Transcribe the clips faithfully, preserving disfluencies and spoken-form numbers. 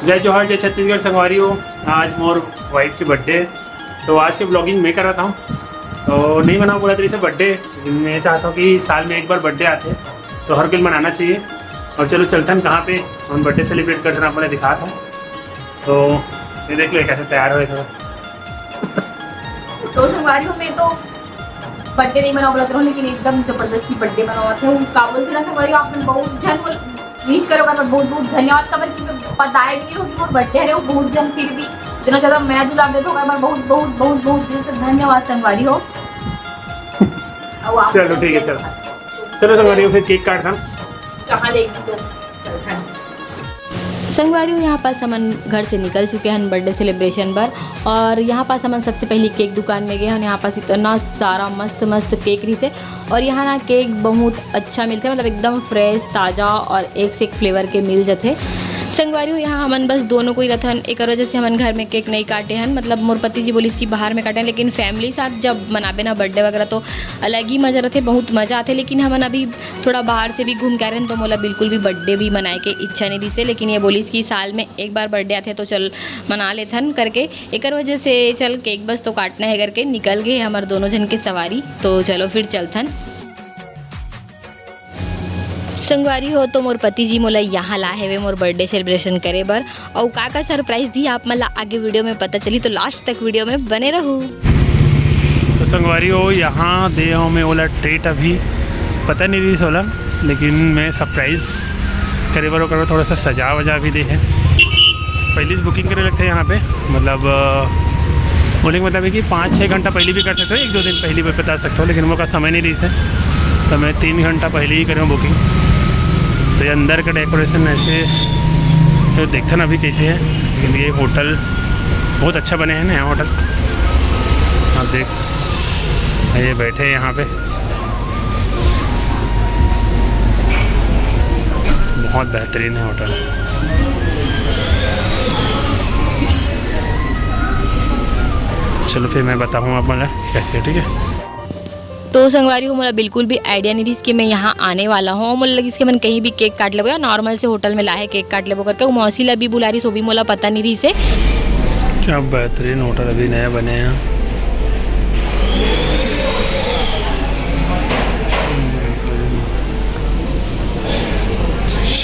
जय जोहार, जय छत्तीसगढ़ संगवारी हो। आज मोर वाइफ के बर्थडे, तो आज के ब्लॉगिंग मैं कर रहा था। तो नहीं मनाओ बोला तेरे से बर्थडे, मैं चाहता हूँ कि साल में एक बार बर्थडे आते, तो हर कोई मनाना चाहिए। और चलो चलथन कहाँ पे हम बर्थडे सेलिब्रेट करथन, आप मन ला दिखात हँव। तो ये देख लो, ये कैसे तैयार होए हे। तो संगवारी हो, मैं तो बर्थडे नहीं मनाओ बोलत रहूँ, लेकिन एकदम जबरदस्ती बर्थडे मनावत हे। का बोलथे ना संगवारी हो, आप मन बहुत झन विश करो, पर बहुत बहुत धन्यवाद, काबर कि मैं बताए भी नहीं रहूँ कि मोर बर्थडे हरे, वो बहुत झन फिर भी इतना ज्यादा मया दुलार देत हो, ओकर बर बहुत बहुत बहुत बहुत दिल से धन्यवाद संगवारी हो। अब आप चलो, ठीक है, चलो। चलो संगवारी हो, फिर केक काटथन। कहाँ लेगी तो चलथन। संगवारी हो, यहाँ पास हमन घर से निकल चुके हैं बर्थडे सेलिब्रेशन बर। और यहाँ पास हमन सबसे पहले केक दुकान में गए हैं। यहाँ पास इतना सारा मस्त मस्त केक रहिसे। और यहाँ ना केक बहुत अच्छा मिलथे, मतलब एकदम फ्रेश, ताज़ा और एक से एक फ्लेवर के मिल जथे। संगवारी हो, यहाँ हमन बस दोनों कोई रथन, एकर वजह से हमन घर में केक नहीं काटे हन। मतलब मोर पति जी बोलिस कि बाहर में काटे हन, लेकिन फैमिली साथ जब मनाबे ना बर्थडे वगैरह, तो अलग ही मज़ा रथे, बहुत मज़ा आथे। लेकिन हमन अभी थोड़ा बाहर से भी घूम के आ रहे हैं, तो मोला बिल्कुल भी बर्थडे भी मनाए के इच्छा नहीं रहिसे। लेकिन ये बोलिस कि साल में एक बार बर्थडे आथे, तो चल मना लेथन करके। एकर वजह से चल केक बस तो काटना है करके निकल गए हमर दोनों झन के सवारी। तो चलो फिर चलथन। संगवारी हो, तो मोर पति जी मोला यहाँ लाए हवे मोर बर्थडे सेलिब्रेशन करे बर। अउ का का सरप्राइज दी आप मन ला आगे वीडियो में पता चली, तो लास्ट तक वीडियो में बने रहू। तो संगवारी हो, यहाँ दे हँव मैं ओला ट्रीट, अभी पता नहीं रहिस ओला, लेकिन मैं सरप्राइज करे बर ओकर बर थोड़ा सा सजा वजा भी दे हे। पहले से बुकिंग करे लगथे यहाँ पे, मतलब अ, बोले के मतलब है कि पाँच छः घंटा पहले भी कर सकते हो, एक दो दिन पहले भी बता सकते हो, लेकिन मोर करा समय नहीं रहिस हे, तो मैं तीन घंटा पहले ही करे हँव बुकिंग। तो ये अंदर का डेकोरेशन ऐसे, तो देखथन अभी कैसे है, लेकिन ये होटल बहुत अच्छा बने है, नया होटल, आप देख सकते हो। ये बैठे हैं यहाँ पे, बहुत बेहतरीन है होटल। चलो फिर मैं बताऊँ आप मन ला कैसे है, ठीक है। तो संगवारी हो, मोला बिल्कुल भी आइडिया नहीं रहिस कि मैं यहाँ आने वाला हूँ। मोला लगिस कि हमन कहीं भी केक काट लेबो या नॉर्मल से होटल में लाहे केक काट लेबो करके। वो मौसी ला भी बुला रहिस, वो भी मोला पता नहीं रहिस हे। क्या बेहतरीन होटल अभी नया बने हैं।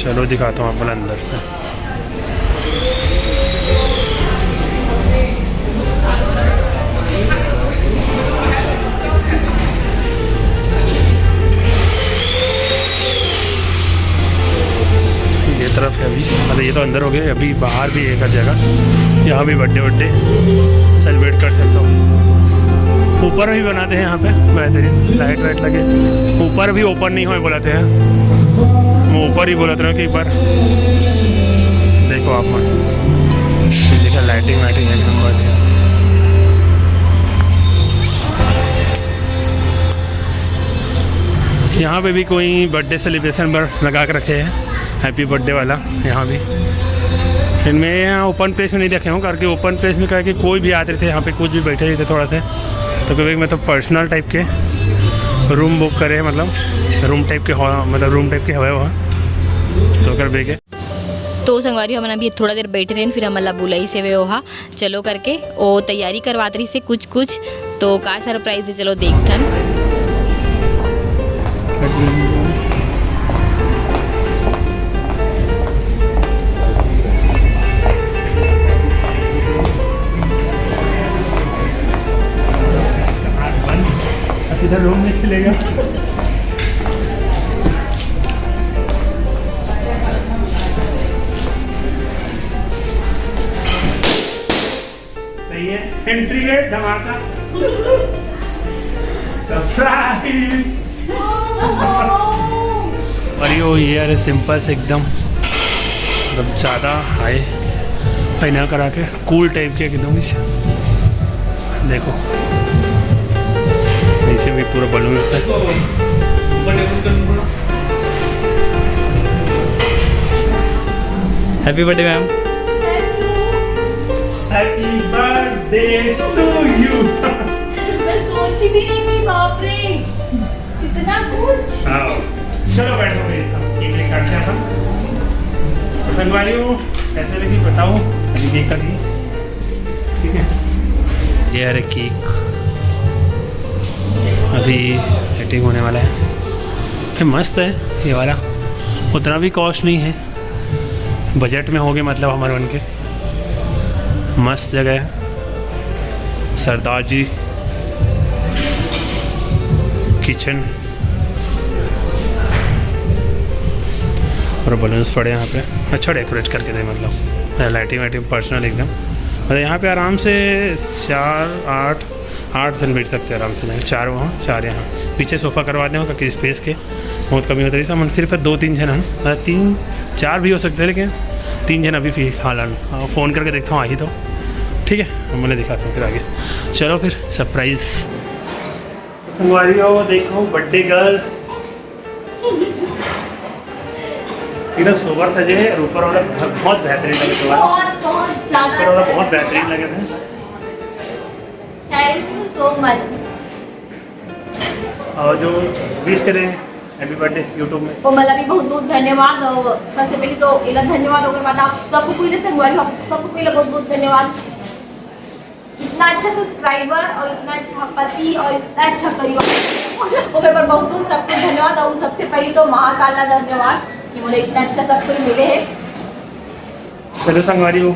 चलो दिखाता हूँ आप मन ला अंदर से। ये तरफ है अभी, मतलब ये तो अंदर हो गए, अभी बाहर भी एक आध जगह, यहाँ भी बर्थडे वर्थडे सेलिब्रेट कर सकते हो। ऊपर भी बनाते हैं यहाँ पे, बेहतरीन लाइट वाइट लगे। ऊपर भी ओपन नहीं होए बोलत हे, मैं ऊपर ही बोलत रहा हूँ कि एक बार देखो आप मन, देखा लाइटिंग वाइटिंग एक नंबर है। यहाँ पे भी कोई बर्थडे सेलिब्रेशन पर लगा के रखे हैं, हैप्पी बर्थडे वाला। यहाँ भी फिर मैं यहाँ ओपन प्लेस में नहीं रखे हूँ, करके ओपन प्लेस में करके कोई भी आते थे यहाँ पे, कुछ भी बैठे रहते थोड़ा सा, तो कभी मैं तो पर्सनल टाइप के रूम बुक करे, मतलब रूम टाइप के हवा, मतलब रूम टाइप के हवा वहाँ, तो कर बेके। तो संगवारी, हमन अभी थोड़ा देर बैठे रहेन, फिर हमन ला बुलाइस हे ओहा, चलो करके ओ तैयारी करवात रहिस हे कुछ कुछ। तो का सरप्राइज हे, चलो देखथन। अच्छा, इधर रूम में खेलेगा। सही है, एंट्री रेट धमाका। सरप्राइज। और यो, ये यार सिंपल से एकदम, मतलब ज़्यादा हाई फाई ना करा के कूल टाइप के एकदम ही। देखो, नीचे भी पूरा बलून है। Happy birthday ma'am. Happy birthday to you। मैं सोची भी नहीं थी, बाप रे, कितना कुछ। आओ, चलो बैठो भाई, हम केक काटते हैं अपन। संगवारी हो, ऐसे लगी बताओ, अभी केक कटी, ठीक है। ये अरे केक अभी कटिंग होने वाला है। ये मस्त है ये वाला, उतना भी कॉस्ट नहीं है, बजट में हो गए मतलब हमारे उनके। मस्त जगह है, सरदार जी किचन और बलून्स पड़े यहाँ पे। अच्छा डेकोरेट करके दे, मतलब लाइटिंग वाइटिंग पर्सनल एकदम। मतलब यहाँ पे आराम से चार आठ आठ जन बैठ सकते हैं आराम से। चार वहाँ, चार यहाँ। पीछे सोफ़ा करवा दें, क्योंकि स्पेस के बहुत कमी होती है। हम सिर्फ दो तीन जन हैं, मतलब तीन चार भी हो सकते हैं, लेकिन तीन जन अभी फिलहाल हैं। हाँ, फ़ोन करके देखता हूँ, आई तो ठीक है, मैं दिखाता हूँ फिर आगे। चलो फिर सरप्राइज। संगवारी हो, देखो बर्थडे गर्ल एकदम सोबर सजे है और ऊपर वाला बहुत बेहतरीन लगे थे। बहुत, बहुत ज्यादा ऊपर वाला बहुत बेहतरीन लगे थे। Thank you so much। और जो विश करें हैप्पी बर्थडे यूट्यूब में, वो मला भी बहुत बहुत धन्यवाद। और सबसे पहले तो एला धन्यवाद, ओकर बाद आप सब कोई ले संगवारी हो, आप सब कोई ले बहुत बहुत धन्यवाद। इतना अच्छा सब्सक्राइबर और इतना अच्छा पति और इतना अच्छा परिवार, ओकर पर बहुत बहुत सबको धन्यवाद। और सबसे पहले तो महाकाल ला धन्यवाद कि मोला इतना अच्छा सब कोई मिले है। चलो संगवारी हो,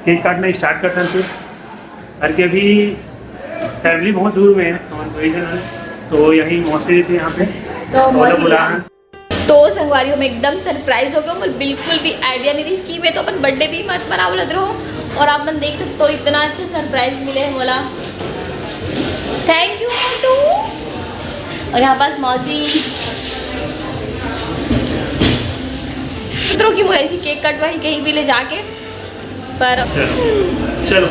केक काटना स्टार्ट करते हैं फिर। और कि अभी फैमिली बहुत दूर में है, हमारे दो ही जन हैं, तो यही मौसी जी थे यहाँ पे, तो ओला मौसी बुला जी। हैं। तो संगवारी हो, मैं एकदम सरप्राइज हो गया हूँ, मोला बिल्कुल भी आइडिया नहीं रहिस कि मैं तो अपन बर्थडे भी मत मनावत रहूँ। और आप मन देख सकते हो इतना अच्छा सरप्राइज मिले है मोला। थैंक यू मोटू। और यहाँ पास मौसी। सोच रहा हूँ कि मोला ऐसी केक कटवाई कहीं भी ले जाके, पर चलो, चलो,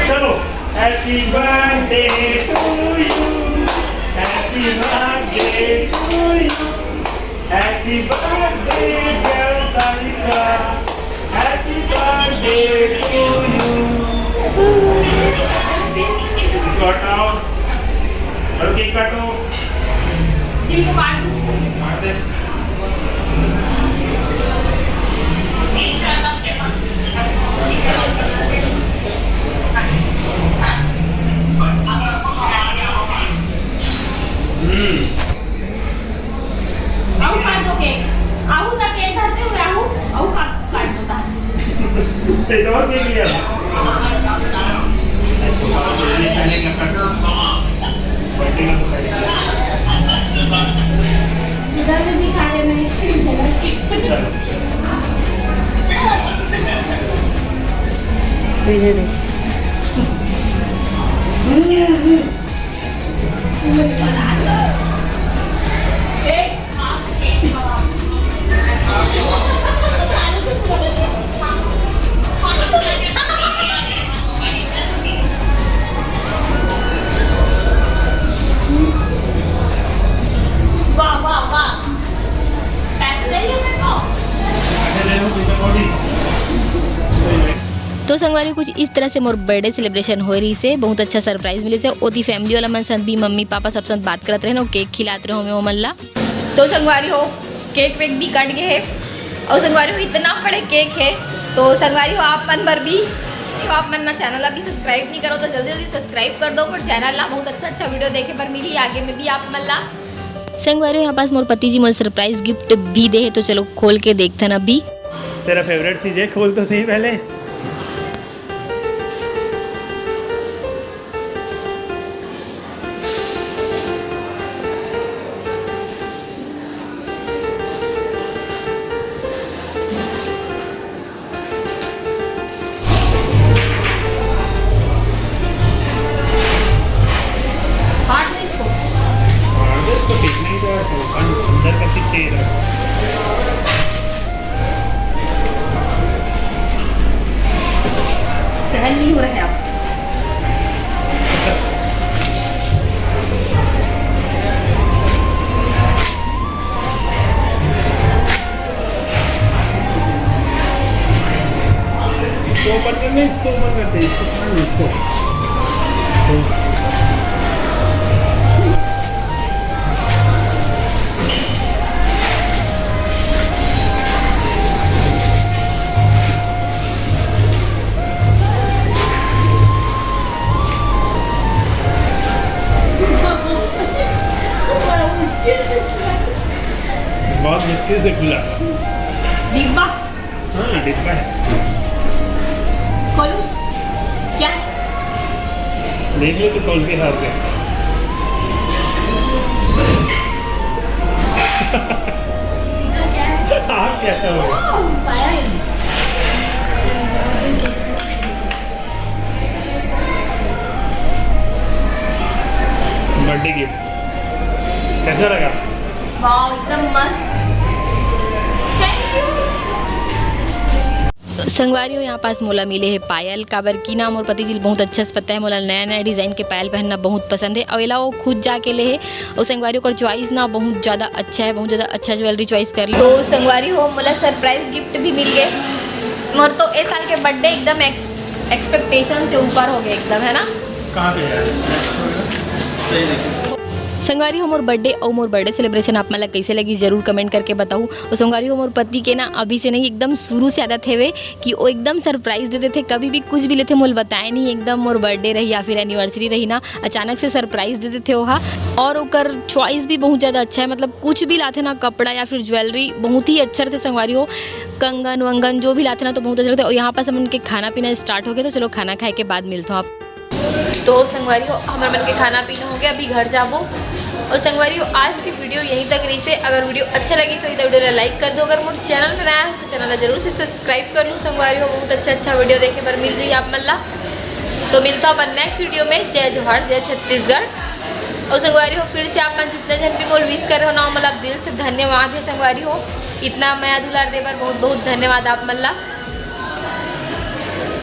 चलो। Happy birthday to you, happy birthday to you, happy birthday dear Sarika, happy birthday to you। इसको हटाओ और केक काटो। दिल को काट दो। काट दे। हम्म। आऊ काट दो केक। आऊ का केक धरते हुए आऊ, आऊ काट, काट दो ता। पेटवा के लिए। इधर भी दिखा दे मैं। चलो। ये दे। हम्म, हम्म। वाह, वाह, वाह। पैसे दे दिए मेरे को। तो संगवारी, कुछ इस तरह से मोर बर्थडे सेलिब्रेशन होए रहिस हे। बहुत अच्छा सरप्राइज मिलिस हे। ओती फैमिली वाला मन संग भी, मम्मी पापा सब संग बात करत रहेन अउ केक खिलात रहेन मैं ओमन ला। तो संगवारी हो, केक वेक भी कट गए हे। अउ संगवारी हो, इतना बड़े केक हे। तो संगवारी हो, आप मन बर भी, आप मन ना चैनल ला भी सब्सक्राइब नहीं करो तो जल्दी जल्दी सब्सक्राइब कर दो। पर चैनल ला बहुत अच्छा अच्छा वीडियो देखे बर मिली आगे में भी आप मन ला। संगवारी हो, यहाँ पास मोर पति जी मोर सरप्राइज गिफ्ट भी दे हे, तो चलो खोल के देखथन अभी। तेरा फेवरेट चीज है, खोल तो सही पहले। फाड़ दो इसको। फाड़ दो इसको, फेंकना ही तो है, अंदर का चीज चाहिए था। सहन नहीं हो रहा है अब। इसको ओपन करना है, इसको ओपन करते हैं, इसको फाड़ लो, इसको। फिर से खुला। डिब्बा। हाँ, डिब्बा है। खोलूं? क्या? देख लो तो खोल के खाओगे। दिखा क्या है? आप क्या खाओगे? ओह, पायल। बर्थडे गिफ्ट कैसा लगा? वाह, एकदम मस्त। Thank you. संगवारी हो, यहाँ पास मोला मिले हे पायल, काबर की ना मोर पति जी ल बहुत अच्छा से पता है, मोला नया नया डिजाइन के पायल पहनना बहुत पसंद है। और एला वो खुद जाके ले हे। और संगवारी, ओकर चॉइस ना बहुत ज्यादा अच्छा है, बहुत ज्यादा अच्छा ज्वेलरी चॉइस कर ले। तो संगवारी हो, मोला सरप्राइज गिफ्ट भी मिल गए। मोर तो ए साल के बर्थडे एकदम एक्सपेक्टेशन से ऊपर हो गए एकदम, है ना? कहाँ पे है? सही देखिए। संगवारी हो, मोर बर्थडे और मोर बर्थडे सेलिब्रेशन आप मन ला कैसे लगी, जरूर कमेंट करके बताऊ। और संगवारी हो, मोर पति के ना अभी से नहीं, एकदम शुरू से आदत हेवे कि वो एकदम सरप्राइज दे देथे, कभी भी कुछ भी लेथे, मोल बताए नहीं, एकदम मोर बर्थडे रही या फिर एनिवर्सरी रही ना, अचानक से सरप्राइज दे देथे ओहा। और ओकर चॉइस भी बहुत ज्यादा अच्छा है, मतलब कुछ भी लाथे ना, कपड़ा या फिर ज्वेलरी, बहुत ही अच्छा रहथे संगवारी हो। कंगन वंगन जो भी लाथे ना, तो बहुत अच्छा रहथे। और यहाँ पास हमन के खाना पीना स्टार्ट हो गया, तो चलो खाना खाए के बाद मिलता हूँ आप। तो संगवारी हो, हमर मन के खाना पीना हो गया, अभी घर जाबो। और संगवारी हो, आज की वीडियो यहीं तक रही से। अगर वीडियो अच्छा लगी सो वीडियो ला लाइक कर दो, अगर मोर चैनल में नया हो तो चैनल ला जरूर से सब्सक्राइब कर लो संगवारी हो, बहुत अच्छा अच्छा वीडियो देखे बर मिल जाही आप मन ला। तो मिलता हूँ अपन नेक्स्ट वीडियो में। जय जोहार, जय छत्तीसगढ़। और संगवारी हो, फिर से आप मन जितने जन भी मोल विश कर रहे हो ना, मतलब दिल से धन्यवाद है संगवारी हो, इतना मया दुलार दे बर बहुत बहुत धन्यवाद आप मन ला।